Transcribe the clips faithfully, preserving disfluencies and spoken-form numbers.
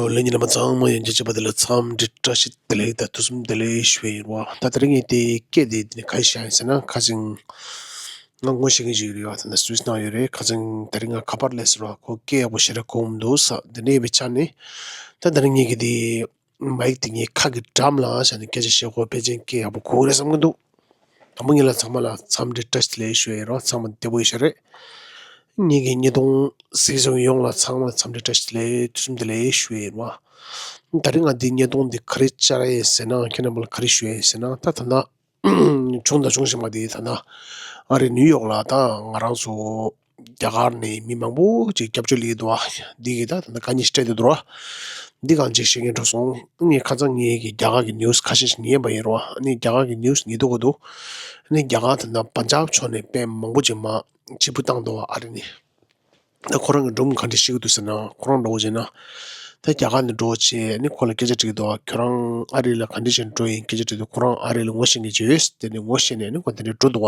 ལྷན་རྒྱས་རྣམ་པ་ཚང་མ་ཡང་རྒྱལ་གཅེས་པ་དེ་ལ་འཚམས་འདྲི་བཀྲ་ཤིས་བདེ་ལེགས་དང་ཐུགས་བསམ་བདེ་ལེགས་ཞུ་ཡི་ཡིན་རོ། ད་དེ་རིང་ངས་དེ་སྐད་དེ་དེ་ནས་ག་རེ་བཤད་ཡིན་ཟེར་ན། ཁ་སང་ང་ངོ་ཤེས་མཁན་ཞིག་ཡོད་རེད་བ། ད་ལྟ་སུད་སི་ནང་ཡོད་རེད། ཁ་སང་དེ་རིང་ང་ཁ་པར་སླེབས་ཟེར་བ། ཁོ་སྐད་ཡག་པོ་ཞེ་དྲག་གོ་མི་འདུག་ས། དེ་འདྲ་ཡིན་པའི་ཆ་ནས་ད་དེ་རིང་ངས་གི་དེ་མའིག་དེ་ངའི་ཁ་གི་འགྲམ་ལ་བཞག་ནས་སྐད་ཆ་བཤད། ཁོ་ཕལ་ཆེར་སྐད་ཡག་པོ་གོ་གི་རེད་བསམ་གི་འདུག་དང་པོ་ཉིད་ལ་ཚང་མ་ལ་འཚམས་འདྲི་བཀྲ་ཤིས་བདེ་ལེགས་ཞུ་ཡི་ཡིན་རོ། ཚང་མ་བདེ་པོ་ཡོད་ཤག་རེད། ངེད་ཀྱི་བརྙན་ཐུང་གཟིགས་མཁན་ཡོངས་ལ་ཚང་མ་འཚམས་འདྲི་བཀྲ་ཤིས་བདེ་ལེགས་ཐུགས་རྗེ་ཆེ་བདེ་ལེགས་ཞུ་ཡི་ཡིན་བ། ད་རིང་ང་འདི་བརྙན་ཐུང་འདི་ག་རེ་བཅར་ཡིན་ཟེར་ན། ཁྱེད་རྣམ་པ་ལ་ག་རེ་ཞུ་ཡིན་ཟེར་ན། ད་ད་ལྟ་བྱུང་དང་འབྱུང་བཞིན་པ་འདི་ད་ལྟ་ཨ་རི་ནིའུ་ཡོག་ལ་ད་ང་རང་ཚོ་རྒྱ་གར་ནས་མི་མང་པོ་ཅིག་སྐྱབས་བཅོལ་སླེབས་འདུག་བ། འདི་གི་ད་ད་ལྟ་དཀའ་ངལ་ཞིག་འཕྲད་བསྡད་འདུག་ར། འདི་གང་ཅིག་ཤེས་མཁན་འགྲོ་སོང་། ངས་ཁ་སང་ངས་ཀྱི་རྒྱ་གར་གྱི་ནིའུ་སི་ཁ་ཤས་ཤིག་ཉན་པ་ཡིན་རོ། ཨ་ནི་རྒྱ་གར་གྱི་ནིའུ་སི་ཉན་དུས་གོ་འདུག་ཨ་ནི་རྒྱ་གར་ད་ལྟ་པན་ཇབ་ཕྱོགས་ནས་དཔེ་མང་པོ་ཅིག་མར་ཕྱིར་འབུད་བཏང་འདུག་བ། ཨ་རི་ནས། ད་ཁོ་རང་གི་སྒྲུང་ག་འདྲ་བཤད་ཀྱི་འདུག་ཟེར་ན། ཁོ་རང་འདྲ་བོ་བྱས་ན། ད་རྒྱ་གར་ནས་འགྲོ་བྱས་ནི་ཁོ་ལ་སྐད་ཆ་དྲིས་འདུག་ཁྱོད་རང་ཨ་རི་ལ་ག་འདྲ་བྱས་འགྲོ་ཡིན་སྐད་ཆ་དྲིས་འདུག་ཁོ་རང་ཨ་རི་ལ་ངོ་ཤེས་མཁན་ཅིག་ཡོད། དེ་ནས་ངོ་ཤེས་ནས་ནི་ཁོ་དེ་འདྲ་འགྲོ་འདུག་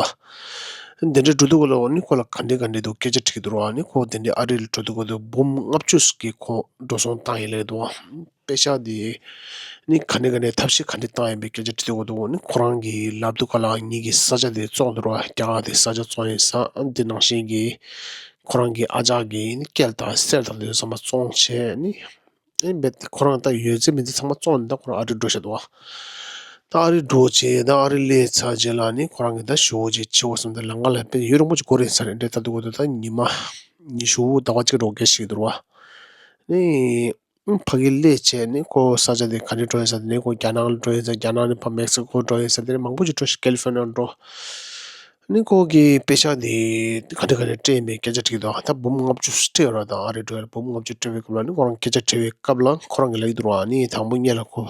བ། དེ་འདྲ་འགྲོ་འདུག་ག་ལ་ནི་ཁོ་ལ་ག་འདྲ་ག་འདྲ་འདུག་སྐད་ཆ་དྲིས་འདུག་བ། ནི་ཁོ་དེ་འདྲ་ཨ་རི་ལ་འགྲོ་འདུག་ག་འདུག་འབུམ་ལྔ་བཅུ་ཞིག་གི་ཁོ་འགྲོ་སོང་བཏང་ཡིན་ལབ་འདུག་བ། པེ་ཤག་དེ་ནི་ག་འདྲ་ག་འདྲ་ཐབས་ཤེས་ག་འདྲ་བཏང་ཡིན་པའི་སྐད་ཆ་དྲིས་འདུག་ག་འདུག་ནི་ཁོ་རང་གིས་ལབ་འདུག་ག་ལ། ངེད་ཀྱི་ས་ཆ་དེ་བཙོངས་འདུག་ར། རྒྱ་གར་དེ་ས་ཆ་བཙོངས་ཡིན་ས། འདི་ནང་བཞིན་གྱི་ཁོ་རང་གི་ཨ་ཅག་གི་ནི་སྐལ་དང་གསེར་དང་དེ་ཚོ་ཚང་མ་བཙོངས་བྱས་ནི། ཨེ་འབད་ཁོ་རང་ད་ཡོད་ཚད་མེད་ཚད་ཚང་མ་བཙོངས་ནས་ད་ཁོ་རང་ཨ་རི་འགྲོ་བཞག་འདུག་བ། ད་ཨ་རི་འགྲོ་བྱས་ད་ཨ་རི་སླེབས་ཚར་རྗེས་ལ་ནི་ཁོ་རང་གིས་ད་ཞོ་ཅིག་ཆེ་བ་སོང་། ད་ལམ་ཁ་ལ་དཔེ་ཡུན་རིང་པོ་ཅིག་འགོར་རེད་ས་རེད། འདྲེ་ད་འདུག་ག་འདུག་ད་ཉི་མ་ཉི་ཤུ་ཟླ་བ་གཅིག་འགྲོ་གི་ཞིག་འདུག་བ། ནི་ཕ་གི་སླེབས་བྱས་ནི་ཁོ་ས་ཆ་དེ་ག་འདྲ་འགྲོ་ཡིན་ས་དེ་ནི་ཁོ་རྒྱ་ནག་ལ་འགྲོ་ཡིན་ས། རྒྱ་ནག་ནས་ཕར་མེག་སི་ཀོ་འགྲོ་ཡིན་ས། དེ་ནས་མང་པོ་ཅིག་འགྲོ་ཞིག་ཀེ་ལི་ཧྥོར་ནི་ཡ་འགྲོ། ནི་ཁོ་གི་པེ་ཤག་དེ་ག་འདྲ་ག་འདྲ་སྤྲད་ཡིན་པའི་སྐད་ཆ་དྲིས་འདུག་ད་འབུམ་ལྔ་བཅུ་སྤྲད་ཡོད་ར། ད་ཨ་རི་འགྲོ་ཡ་ལ་འབུམ་ལྔ་བཅུ་སྤྲད་པའི་སྐབས་ལ་ནི་ཁོ་རང་སྐད་ཆ་དྲིས་པའི་སྐབས་ལ་ཁོ་རང་གིས་ལབ་ཀྱི་འདུག་ར། ནི་དང་པོ་ཉིད་ལ་ཁོ་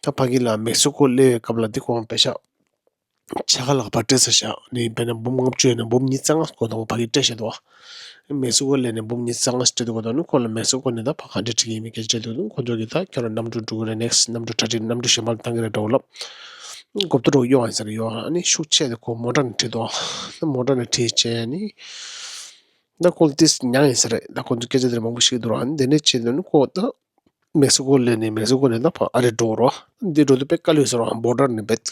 ད་ཕ་གི་ལ་མེག་སི་ཀོ་སླེབས་པའི་སྐབས་ལ་འདི་ཁོ་རང་པེ་ཤག་ཕྱེད་ཀ་ལྷག་ཕར་སྤྲད་ཚར་ཤག་ནི་དཔེར་ན་འབུམ་ལྔ་བཅུ་ཡོད་ན་འབུམ་ཉིས་རྩ་ལྔ་ཁོ་དང་པོ་ཕ་གིར་སྤྲད་བཞག་འདུག་བ། མེག་སི་ཀོ་སླེབས་ནས་འབུམ་ཉིས་རྩ་ལྔ་སྤྲད་འདུག་ག་ད་ནི་ཁོ་ལ་མེག་སི་ཀོ་ནས་ད་ཕར་ག་འདྲ་ཁྲིད་ཀྱི་ཡིན་མིན་སྐད་ཆ་དྲིས་འདུག་ཁོ་ཚོ་གིས་ད་ཁྱོད་རང་གནམ་གྲུ་འགྲོ་གི་རེད། ནེག་སི་གནམ་གྲུ་གྲ་སྒྲིག་གནམ་གྲུ་གཞན་པ་ལ་བཏང་གི་རེད་འདྲ་བོ་ལབ། མགོ་ཐོག་འགྲོ་གི་ཡོད་ཡིན་ས་རེད་ཡོད། ཨ་ནི་ཤུགས་ཆེ་དེ་ཁོ་མོ་ཊ་ནས་ཁྲིད་འདུག་ད་མོ་ཊ་ནས་ཁྲིད་བྱས་ནི་ད་ཁོ་ལ་ཏིས་མྱངས་ཡིན་ས་རེད། ད་ཁོ་ཚོ་སྐད་ཆ་དེ་མང་པོ་བཤད་ཀྱི་འདུག་ཨ་ནི་དེ་འདྲ་བྱས་ནས་ནི་ཁོ་ད་མེག་སི་ཀོ་སླེབས་ནས་མེག་སི་ཀོ་ནས་ད་ཕར་ཨ་རི་འགྲོ་རོགས། འདི་འགྲོ་དུས་དཔེ་དཀའ་ལས་ཟེར་བ་བོར་ཌར་ནས་བེད།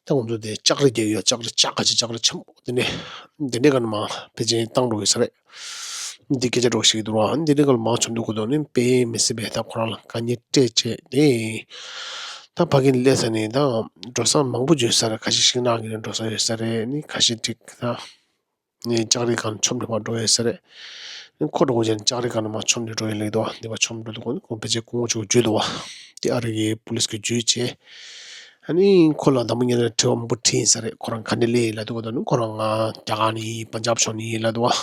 ད་ང་ཚོ་དེ་ལྕགས་རི་རྒྱག་ཡོད། ལྕགས་རི་ལྕགས་ཁ་ཆེ་ལྕགས་རི་ཆེན་པོ་དེ་ནས་དེ་འདྲའི་ག་ནས་མར་ཕལ་ཆེར་བཏང་འགྲོ་གི་ས་རེད། འདི་སྐད་ཆ་འགྲོ་ཞིག་འདུག་བ། འདི་འདྲའི་ག་ལ་མར་བྱུང་འདུག་གོ་དོ་ནི་དཔེ་མི་སྲིད་པའི་ད་ཁོ་རང་ལ་དཀའ་ངལ་སྤྲད་བྱས་ནས་ད་ཕ་གི་སླེབས་ས་ནས་ད་འགྲོ་ས་མང་པོ་ཡོད་ས་རེད། ཁ་ཤས་ཤིང་ནགས་ཀྱི་ནས་འགྲོ་ས་ཡོད་ས་རེད། ནི་ཁ་ཤས་ཅིག་ད། ནས་ལྕགས་རི་སྒང་མཆོང་ནས་ཕར་འགྲོ་ཡོད་ས་རེད། ཁོ་འགྲོ་བྱས་ནས་ལྕགས་རི་སྒང་ནས་མར་མཆོང་ནས་འགྲོ་ཡོད་ལེགས་འདུག་འདི་པར་མཆོང་འགྲོ་འདུག་ཁོ་ཕལ་ཆེར་སྐུ་ངོ་ཆུང་བརྒྱུད་འདུག་བ། དེ་ཨ་རི་གི་པུ་ལིས་ཀྱིས་བརྒྱུད་བྱས། ཨ་ནི་ཁོ་ལ་དང་པོ་ཉིད་ནས་དྲི་བ་མང་པོ་དྲིས་ཡིན་ས་རེད། ཁོ་རང་ག་འདྲ་སླེབས་ཡིན་ལབ་འདུག་ག་ད་ནི་ཁོ་རང་ང་རྒྱ་གར་ནས་ཡིན། པན་ཇབ་ཕྱོགས་ནས་ཡིན་ལབ་འདུག་བ།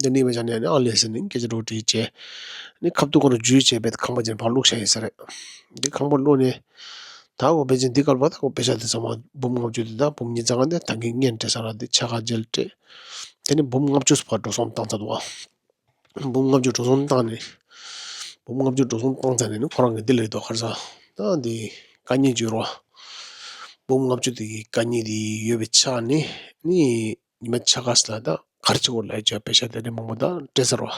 འདི་ནས་བྱས་ནས་ཨ་ནི་ཨ་ལེ་ཟེར་ནས་སྐད་ཆ་འདྲ་བོ་དྲིས་བྱས། ཨ་ནི་ཁ་ཐུག་ཁོ་རང་བརྒྱུད་བྱས་པས་ཁང་པ་ཅིག་ཕར་བླུགས་བཞག་ཡིན་ས་རེད། འདི་ཁང་པ་བླུགས་ནས། ད་འོ་པེ་ཅིན་འདི་སྐབས་ལ་ད་འོ་པེ་ཤག་དེ་ཚང་མ་འབུམ་ལྔ་བཅུ་དེ་ད་འབུམ་ཉིས་རྩ་ལྔ་དེ་ད་གིན་སྔོན་སྤྲད་ས་ར་དེ་ཕྱེད་ཀ་རྗེས་ལ་སྤྲད། དེ་ནས་འབུམ་ལྔ་བཅུ་ཕར་འགྲོ་སོང་བཏང་ཚར་འདུག་བ། འབུམ་ལྔ་བཅུ་འགྲོ་སོང་བཏང་ནས། འབུམ་ལྔ་བཅུ་འགྲོ་སོང་བཏང་ཚར་ནས་ནི་ཁོ་རང་གིས་འདི་ལབ་འདུག་ག་རེ་ཟེར། ད་འདི་དཀའ་ངལ་བརྗོད་རོགས། འབུམ་ལྔ་བཅུ་དེ་གི་དཀའ་ངལ་དེ་ཡོད་པའི་ཆ་ནས་ནི་ཉི་མ་ཕྱེད་ཀ་ཙམ་ལ་ད་ག་རེ་བྱེད་དགོས་ལབ་བྱས་པེ་ཤག་དེ་འདྲ་མང་པོ་ད་སྤྲད་ཚར་བ།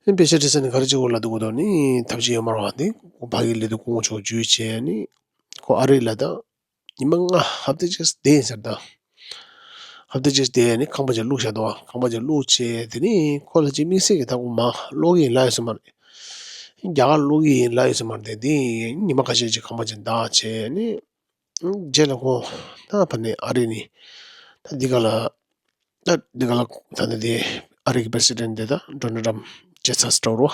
ཨེ་པེ་ཤག་སྤྲད་ས་ནས་ག་རེ་བྱེད་དགོས་ལབ་འདུག་གོ་དོ་ནི་ཐབས་ཤེས་ཡོད་མ་རེད་བ། དེ་ཁོ་ཕ་གི་སླེབས་དུས་སྐུ་ངོ་མཆོག་བརྒྱུད་བྱས་ནི་ཁོ་ཨ་རི་ལ་ད་ཉི་མ་ལྔ་ཧབ་ཏ་གཅིག་བསྡད་ཡིན་ཟེར། ད་ཧབ་ཏ་གཅིག་བསྡད་ནི་ཁང་པ་ཅིག་བླུགས་བཞག་འདུག་ཁང་པ་ཅིག་བླུགས་བྱས་དེ་ནི་ཁོ་ལ་ཅིག་དམིགས་བསལ་གྱི་ད་ཁོ་མར་ལོག་གི་ཡིན་ལབ་ཡོད་ས་མ་རེད། རྒྱ་གར་ལོག་གི་ཡིན་ལབ་ཡོད་ས་མ་རེད། དེ་ཉི་མ་ཁ་ཤས་ཅིག་ཁང་པ་ཅིག་བདག་བྱས་ནི། རྗེས་ལ་ཁོ་ད་ཕ་ནས་ཨ་རི་ནས་ད་འདི་ག་ལ་ད་འདི་ག་ལ་ད་ནི་དེ་ཨ་རི་གི་པེ་སི་ཌེན་ཊི་དེ་ད་ཌོ་ནལ་ཊམ་ཇེ་ཚ་སི་ཊོ་རོ་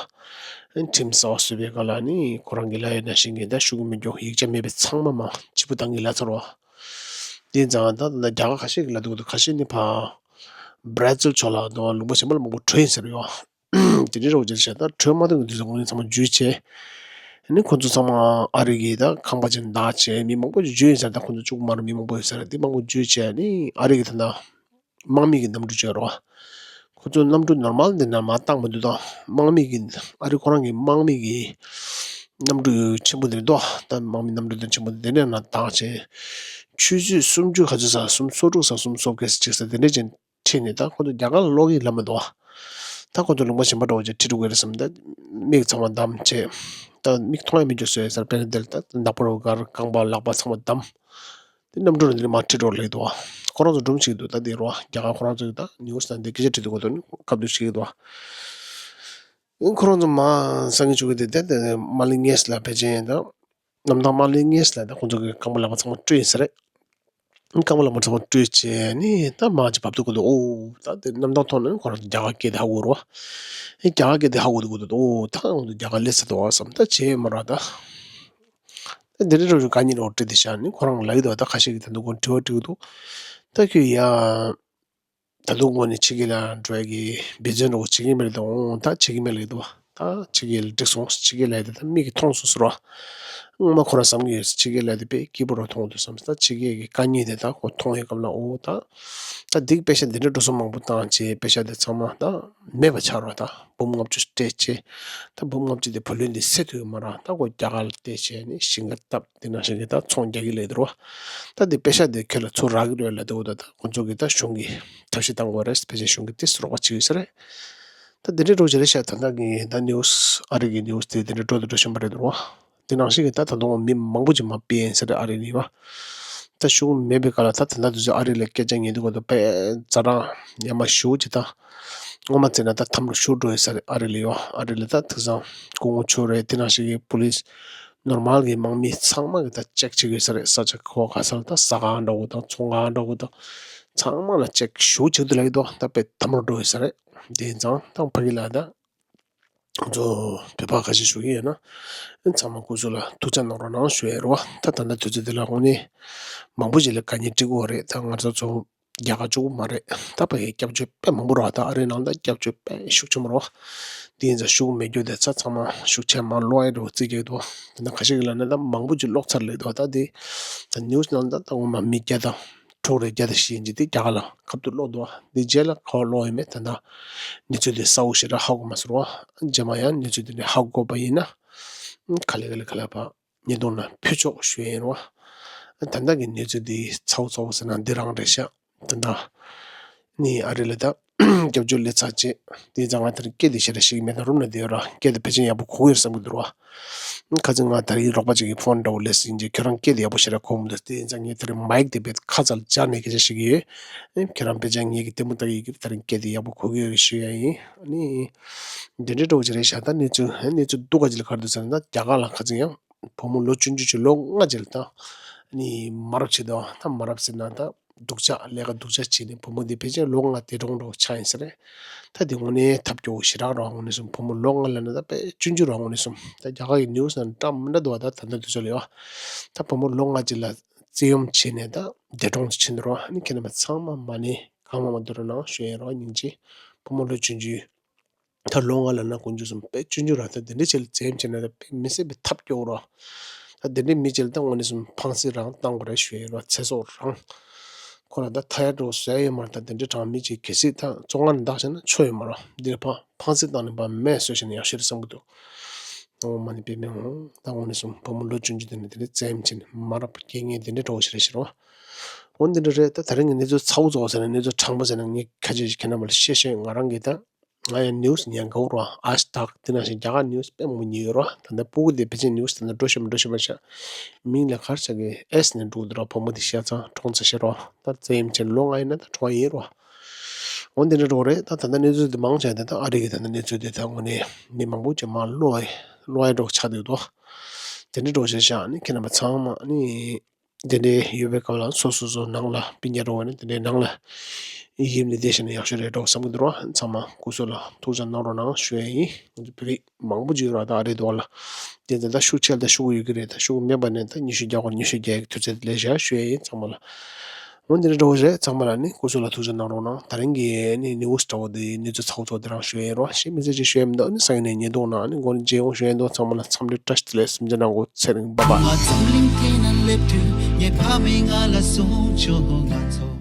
ཁྲིམས་གསར་བ་བཟོས་པའི་སྐབས་ལ་ནི་ཁོ་རང་གིས་ལབ་ཡོད་ནང་བཞིན་གྱི་ད་ཤོག་གུ་མེད་རྒྱུ་ཡིག་ཆ་མེད་པའི་ཚང་མ་མར་ཕྱིར་འབུད་བཏང་གི་ལབ་ཚར་བ། དེ་ཙང་ད་ད་རྒྱ་གར་ཁ་ཤས་ཀྱིས་ལབ་འདུག་ཁ་ཤས་ནི་ཕར་བྷ་ར་ཛིལ་ཕྱོགས་ལ་ད་ལུང་པ་གཞན་པ་ལ་མང་པོ་བྲོས་ཡིན་ཟེར་ཡོད། དེ་འདྲའི་རོགས་བྱས་བྱས་ད་གྲོས་མ་གཏོང་གི་དུས་ཚོད་ངོ་ནས་ཚང་མ་བརྒྱུད་བྱས། ནི་ཁོ་ཚོ་ཚང་མ་ཨ་རི་གི་ད་ཁང་པ་ཅིག་བདག་བྱས་མི་མང་པོ་ཅིག་བརྒྱུད་ཡིན་ཟེར། ད་ཁོ་ཚོ་གཅིག་པུ་མ་རེད། མི་མང་པོ་ཡོད་ས་རེད། དེ་མང་པོ་བརྒྱུད་བྱས་ནི་ཨ་རི་གི་ད་ད་དམག་མི་གི་གནམ་གྲུ་བརྒྱུད་རོགས། ཁོ་ཚོ་གནམ་གྲུ་ནོར་མལ་འདི་ནང་མར་བཏང་མི་འདུག་ད་དམག་མི་གི་ཨ་རི་ཁོ་རང་གི་དམག་མི་གི་གནམ་གྲུ་ཆེན་པོ་འདི་རེད་དོ། ད་དམག་མི་གནམ་གྲུ་འདི་ཆེན་པོ་འདི་ནས་ནང་བཏང་བྱས། ཆུ་ཚོད་སུམ་ཅུ་ག་ཚོད་ཟ་སུམ་སོ་དྲུག་ཟ་སུམ་སོ་བརྒྱད་ཟ་གཅིག་ཟ་དེ་འདྲ་ཅིག་ཁྲིད་ནས་ད་ཁོ་ཚོ་རྒྱ་གར་ལ་ལོག་གི་ལབ་མི་འདུག་ད་ཁོ་ཚོ་ལུང་པ་གཞན་པ་འདྲ་བོ་ཅིག་ཁྲིད་འགྲོ་གི་རེད་བསམ། ད་མིག་ཚང་མ་བསྡམས་བྱས། ད་མིག་མཐོང་ཡ་མི་འགྱུར་བཟོས་ཡོད་ས་རེད། དཔེར་ན་དེ་ལ་ད་ནག་པོ་རུ་གར་རྐང་པ་ལག་པ་ཚང་མ་བསྡམས། དེ་གནམ་གྲུ་རུ་འདི་ནས་མར་ཁྲིད་འགྲོ་ལེགས་འདུག་བ། ཁོ་རང་ཚོ་སྒྲུང་བཤད་ཀྱི་འདུག་ད་དེ་རུ་བ་རྒྱ་གར་ཁོ་རང་ཚོ་གི་ད་ནིའུ་སི་དང་དེ་སྐད་ཆ་དྲིས་འདུག་གོ། དོན་སྐབས་དུ་བཤད་ཀྱི་འདུག་བ། ཁོ་རང་ཚོ་མ་སང་གི་བཅུག་གི་དེ་དེ་དེ་མ་ལི་ངེས་ལ་ཕལ་ཆེར་ད། གནམ་ཐང་མ་ལི་ངེས་ལ་ད་ཁོང་ཚོ་གི་རྐང་པ་ལག་པ་ཚང་མ་བཀྲུས་ཡིན་ས་རེད། རྐང་པ་ལག་པ་ཚང་མ་བཀྲུས་བྱས་ནས་ད་མར་ཅིག་བབས་འདུག་གོ། འདུག་ཨོ། ད་དེ་གནམ་ཐང་མཐོང་ནས་ཁོ་རང་རྒྱ་གར་སྐད་དེ་ཧ་གོ་རོ། ཨེ་རྒྱ་གར་སྐད་དེ་ཧ་གོ་འདུག་གོ། འདུག་ཨོ། ད་ཁོང་ཚོ་རྒྱ་གར་སླེབས་ཚར་འདུག་བསམ། ད་བྱས་མ་ར་ད། ད་དེ་འདྲའི་རོ་ཞུ་ག་ཉིན་རོ་བྲིས་ཏེ་བཞག་ནས་ཁོ་རང་ལབ་ཀྱི་འདུག་ད་ཁ་ཤས་ཀྱིས་ད་འདུག་གོ་དྲི་བ་དྲི་གི་འདུག་ད་ཁྱོད་ཡ། ད་དུང་ངོ་ནས་ཕྱི་རྒྱལ་ལ་འགྲོ་ཡ་གི་འབད་བརྩོན་འདྲ་བོ་བྱེད་ཀྱི་མེད་རེད་དོ། ད་བྱེད་ཀྱི་མེད་ལེགས་འདུག་ད་ཕྱི་རྒྱལ་འགྲིག་སོང་། ཕྱི་རྒྱལ་ལ་ཡ་དེ་ད་མིག་གིས་མཐོང་སོང་ཟེར་བ། སྔོན་མ་ཁོ་རང་བསམ་གྱི་ཡོད། ཕྱི་རྒྱལ་ལ་ཡ་དེ་དཔེ་སྐྱིད་པོ་རུ་མཐོང་འདུག་བསམ། ད་ཕྱི་རྒྱལ་གྱི་དཀའ་ངལ་དེ་ད་ཁོ་མཐོང་ཡོད་སྐབས་ལ། ཨོ་ད། ད་འདི་གི་པེ་ཤ་འདི་འདྲ་འགྲོ་སོང་མང་པོ་བཏང་བྱས་པེ་ཤ་དེ་ཚང་མ་ད་མེད་པ་ཆགས་རོགས། ད་འབུམ་ལྔ་བཅུ་སྤྲད་བྱས། ད་འབུམ་ལྔ་བཅུ་དེ་བུ་ལོན་དེ་སེལ་ཐུབ་ཡོད་མ་རེད། ད་ཁོ་རྒྱ་གར་ལ་བལྟས་བྱས་ནས་ཞིང་ཁ་བཏབ། དེ་ནང་བཞིན་གྱི་ད་ཚོང་རྒྱག་གི་ལེགས་འདུག་རོ། ད་དེ་པེ་ཤ་དེ་ཁྱོད་ལ་ཚུར་རག་གི་རེད་ལབ་འདུག་ད་ད་ཁོང་ཚོ་གིས་ད་གཞུང་གིས་ཐབས་ཤེས་བཏང་དགོས་རེད། ཕལ་ཆེར་གཞུང་གིས་དེ་རོགས་པ་བྱེད་ཀྱི་ཡོད་ས་རེད། ད་དེ་འདྲའི་འགྲོ་བྱེད་རེད་ཤག་ད་ལྟ་གི་ད་ནིའུ་སི་ཨ་རི་གི་ནིའུ་སི་དེ་དེ་འདྲའི་འགྲོ་དང་འགྲོ་བཞིན་པ་རེད་འདུག་རོ། དེ་ནང་བཞིན་གྱི་ད་ད་དུང་མི་མང་པོ་ཅིག་མར་ཕེབས་ཡིན་ས་རེད། ཨ་རི་ནས་བ། ད་གཞུང་མེད་པའི་སྐབས་ལ་ད་ད་ལྟ་དུས་ཚོད་ཨ་རི་ལ་སྐད་ཆ་ཉན་དུས་སྐབས་དུ་དཔེ་ཛ་དྲག་ཡ་མ་ཞུ་ཅི་ད། སྔོན་མ་བརྩིས་ན་ད་ཐམ་རུ་ཤོར་འགྲོ་ཡོད་ས་རེད། ཨ་རི་ལ་ཡོད། ཨ་རི་ལ་ད་དེང་སང་སྐུ་ངོ་མཆོག་རེད། དེ་ནང་བཞིན་གྱི་པུ་ལིས་ནོར་མལ་གྱི་དམག་མི་ཚང་མ་གི་ད་ཅེག་བྱེད་ཀྱི་ཡོད་ས་རེད། ས་ཆ་ག་བ་ག་ས་ལ་ད་ཟ་ཁང་འདྲ་བོ་དང་ཚོང་ཁང་འདྲ་བོ་དང་ཚང་མ་ལ་ཅེག་ཞུ་བྱེད་དུ་ལ་ཡོད་དོ། ད་དཔེ་ཐམ་རུ་འགྲོ་ཡོད་ས་རེད། དེ་ཡིན་ཙང་ད་ཕ་གི་ལ་ད་ང་ཚོ་བོད་པ་ཁ་ཤས་ཞུ་གི་ཡོད་ན་ཚང་མ་སྐུ་གཟུགས་ལ་ཐུགས་ཅག་གནང་རོགས་གནང་ཞུ་ཡ་རེད་བ། ད་ད་ལྟ་དུས་ཚོད་འདི་ལ་དངོས་གནས་མང་པོ་ཞིག་ལ་དཀའ་ངལ་འཕྲད་ཀྱི་ཡོད་རེད། ད་ང་ཚོ་ཚོ་རྒྱ་གར་གཅིག་པུ་མ་རེད། ད་ཕ་གིའི་སྐྱབས་བཅོལ་དཔེ་མང་པོ་རེད་བ། ད་ཨ་རིའི་ནང་ད་སྐྱབས་བཅོལ་དཔེ་ཤུགས་ཆེན་པོ་རེད་བ། དེ་ཡིན་ཙང་ཤུགས་མེད་རྒྱུ་དེ་ཚ་ཚང་མ་ཤུགས་ཆེན་མ་ཀློག་ཡ་འདྲ་བོ་བརྩི་རྒྱུ་འདུག་དེ་ན་ཁ་ཤས་ཀྱིས་ལབ་ན་ད་མང་པོ་ཅིག་ཀློག་ཚར་ལེགས་འདུག་ད་དེ་ད་ནིའུ་སི་ནང་ད་ད་ངོ་མ་མི་བརྒྱ་དང་དྲུག་རེད། བརྒྱ་དང་བཞི་ཡིན་གྱི་དེ་རྒྱ་གར་ལ་ཁ་ཐུག་ཀློག་འདུག་དེ་རྗེས་ལ་ག་པར་ཀློག་ཡོད་མེད་ད་ད་གནས་ཚུལ་དེ་གསལ་པོ་ཞེ་དྲག་ཧ་གོ་མ་སོང་རེད་བ། རྗེས་མ་ཡང་གནས་ཚུལ་དེ་ནས་ཧ་གོ་བ་ཡིན་ན་ག་ལེ་ག་ལེ་ག་ལེ་བ། ཉེས་རྡུང་ལ་ཕུལ་ཆོག་ཞུ་ཡ་ཡིན་རོ། ད་ལྟ་གི་གནས་ཚུལ་འདི་ཚ་བོ་ཚ་བོ་ཟེར་ན་འདི་རང་རེད་ཤག་ད་ལྟ་ནི་ཨ་རི་ལ་ད་སྐྱབས་བཅོལ་སླེབས་ཚར་རྗེས་དེ་ཙང་ང་དེར་སྐད་དེ་ཞེ་དྲག་ཤེས་ཀྱི་མེད། ད་རུམ་ན་བསྡད་ཡོད་ར། སྐད་དེ་ཕལ་ཆེར་ཡག་པོ་གོ་གི་ཡོད་བསམ་གྱི་འདུག་ར། ཁ་ཚིག་ང་ད་རིང་རོགས་པ་ཅིག་གིས་ཕོན་འདྲ་བོ་སླེབས་ཟིན་རྗེས་ཁྱོད་རང་སྐད་དེ་ཡག་པོ་ཞེ་དྲག་གོ་མི་འདུག་དེ་ཙང་ངས་དེ་རིང་མའིག་དེ་བེད་ཁ་ཚ་ལ་སྦྱར་ནས་སྐད་ཆ་བཤད་ཀྱི་ཡོད། ཁྱོད་རང་ཕལ་ཆེར་ངེད་ཀྱི་ལྟད་མོ་ལྟ་གི་ཡོད་ཀྱི་ད་རིང་སྐད་དེ་ཡག་པོ་གོ་གི་ཡོད་རེད་ཞུ་ཡ་ཡིན། ཨ་ནི་འདི་འདྲའི་འདྲ་བོ་ཅིག་རེད་ཤག་ད་གནས་ཚུལ་གནས་ཚུལ་སྡུག་ག་ཅིག་ལ་ག་རེ་འདུག་ཟེར་ན་ད་རྒྱ་གར་ལ་ཁ་ཚིག་ཡང་བུ་མོ་ལོ་ཆུང་ཆུང་ཅིག་ལོ་ལྔ་ཅིག་ལ་ད་ནི་མ་རབས་བྱེད་དོ། ད་མ་རབས་ཟེར་ན་ད་སྡུག་ཅག་ལས་ཀ་སྡུག་ཅག་བྱས་ནས་བུ་མོ་འདི་ཕལ་ཆེར་ལོ་ལྔ་འདས་གྲོངས་འགྲོ་ཆགས་ཡིན་ས་རེད། ད་འདི་དངོས་གནས་ཐབས་སྐྱོ་བོ་ཞེ་དྲག་རང་དངོས་གནས་སོང་། བུ་མོ་ལོ་ལྔ་ལབ་ན་ད་དཔེ་ཆུང་ཆུང་རང་དངོས་གནས་སོང་། ད་རྒྱ་གར་གྱི་ནིའུ་སི་ནང་འདྲ་མི་འདྲ་འདུག་བ། ད་ད་ལྟ་དུས་ཚོད་ལ་ཡོད། ད་བུ་མོ་ལོ་ལྔ་ཅིག་ལ་བཙན་གཡེམ་བྱས་ནས་ད་འདས་གྲོངས་ཕྱིན་འདུག་རོ། ཨ་ནི་ཁྱེད་རྣམ་པ་ཚང་མ་མ་ནས་གང་མང་མང་འདུག་རོགས་གནང་ཞུ་ཡ་རོགས། སྙིང་རྗེ། བུ་མོ་ལོ་ཆུང་ཆུང་། ད་ལོ་ལྔ་ལབ་ན་དཀོན་མཆོག་གསུམ། དཔེ་ཆུང་ཆུང་རང་ད་དེ་འདྲ་བྱས་ལ་བཙན་གཡེམ་བྱས་ན་ད་དཔེ་མི་སྲིད་པའི་ཐབས་སྐྱོ་བོ་རོ། ད་དེ་འདྲའི་མི་ཅིག་ལ་ད་དངོས་གནས་སོང་ཕངས་སེམས་རང་བཏང་དགོས་རེད་ཞུ་ཡ་རོ། ཚེ་སྲོག་རང་ཁོ་རང་ད་ཐར་ཡ་འགྲོ་བཟོ་ཡ་ཡོད་མ་རེད། ད་དེ་འདྲའི་གྲངས་མི་ཅིག་གལ་སྲིད་ད་བཙོན་ཁང་ནང་བདག་བྱས་ན་ཆོ་ཡོད་མ་རོ། འདིར་ཕ་ཕངས་སེམས་བཏང་ནས་ཕ་མེད་བཟོས་བྱས་ན་ཡག་ཤོས་རེད་བསམ་གྱི་འདུག་ཨོ་མ་ནི་པེ་མེ་ཧོ། ད་དངོས་གནས་སོང་བུ་མོ་ལོ་ཆུང་ཆུང་དེ་ནས་དེ་འདྲའི་བཙན་གཡེམ་བྱས་ནས་མ་རབས་རྐྱེན་ངན་དེ་འདྲའི་འགྲོ་བ་ཞིག་རེད་ཤི་རོ། འོ་འདི་འདྲ་རེད། ད་ད་རིང་གི་གནས་ཚུལ་ཚ་བོ་ཚ་བོ་ཟེར་ན་གནས་ཚུལ་དྲང་པོ་ཟེར་ན་ངས་ཁ་ཆེ་ཞིག་ཁྱེད་རྣམ་པ་ལ་བཤད་ཤེས། ང་རང་གིས་ད་ང་ཡང་ནིའུ་སི་ཉན་དགའ་བོ་རོ། ཨཱཇ་དག་དེ་ནང་བཞིན་རྒྱ་གར་ནིའུ་སི་དཔེ་མང་པོ་ཉན་ཡོད་རོ། ད་ལྟ་སྤུ་གུ་དེ་ཕལ་ཆེར་ནིའུ་སི་ད་ལྟ་འགྲོ་ཤེས་མ་འགྲོ་ཤེས་མ་ཤ། མིང་ལ་གར་ཆག་གི་ཨེས་ནས་འགྲོ་གི་འདུག་རོ། བུ་མོ་དེ་ཤ་ཚང་གྲོངས་ཚར་ཤེས་རོ། ད་བཙན་གཡེམ་བྱས་ལོ་ལྔ་ཡིན་ན་ད་གྲོངས་ཡིན་རོ། འོ་འདི་འདྲ་འགྲོ་རེད། ད་ད་ལྟ་གནས་ཚུལ་འདི་མང་ཆེ་འདི་ད་ཨ་རི་གི་ད་ལྟ་གནས་ཚུལ་འདི་ད་དངོས་གནས་མི་མང་པོ་ཅིག་མར་ཀློག་ཀློག་ཡ་འགྲོ་ཆགས་འདུག་དོ། དེ་འདྲ་འགྲོ་བྱས་ཤག་ནི་ཁྱེད་རྣམ་པ་ཚང་མ་ནི་དེ་འདྲའི་ཡོད་པའི་སྐབས་ལ་སོ་སོ་སོ་ནང་ལ་སྤུན་ཀྱག་འགྲོ་བ་ནི་དེ་འདྲའི་ནང་ལ་ཡིབ་ནས་བསྡད་ཤེས་ན་ཡག་ཤོས་རེད་འགྲོ་བསམ་གྱི་འདུག་རོ། ཚང་མ་སྐུ་གཟུགས་ལ་ཐུགས་ཅག་གནང་རོགས་གནང་ཞུ་ཡ་ཡིན། ང་ཚོ་བོད་རིགས་མང་པོ་ཅིག་ཡོད་ར་ད་ཨ་རི་འདུག་ལ། དེ་ཚོ་ད་ཤུགས་ཆེ་ལ་ད་ཤུགས་ཡོད་ཀྱི་རེད། ད་ཤུགས་མེད་པ་ནས་ད་ཉི་ཤུ་རྒྱག་དགོས་ཉི་ཤུ་རྒྱག་ཡ་གི་དུས་ཚོད་ལས་བཞག་ཞུ་ཡ་ཡིན་ཚང་མ་ལ། འོ་འདི་འདྲ་འདྲ་བོ་རེད། ཚང་མ་ལ་ནི་སྐུ་གཟུགས་ལ་ཐུགས་ཅག་གནང་རོགས་གནང་། ད་རིང་གི་ནི་ནིའུ་སི་འདྲ་བོ་འདི་ནི་ཚོ་ཚ་བོ་ཚ་བོ་འདི་རང་ཞུ་ཡ་ཡིན་རོ། ཞེས་མི་ཚེ་ཅིག་ཞུ་ཡ་མི་འདུག་ནི་སང་ཉིན་ནས་ཉེས་རྡུང་ནང་ནི་མགོ་ནས་མཇལ་ཡོང་ཞུ་ཡ་ཡིན་འདུག་ཚང་མ་ལ་འཚམས་འདྲི་བཀྲ་ཤིས་བདེ་ལེགས། སེམས་ཅན་ནང་གོ་ཚེ་རིང་། བྷ་བྷ།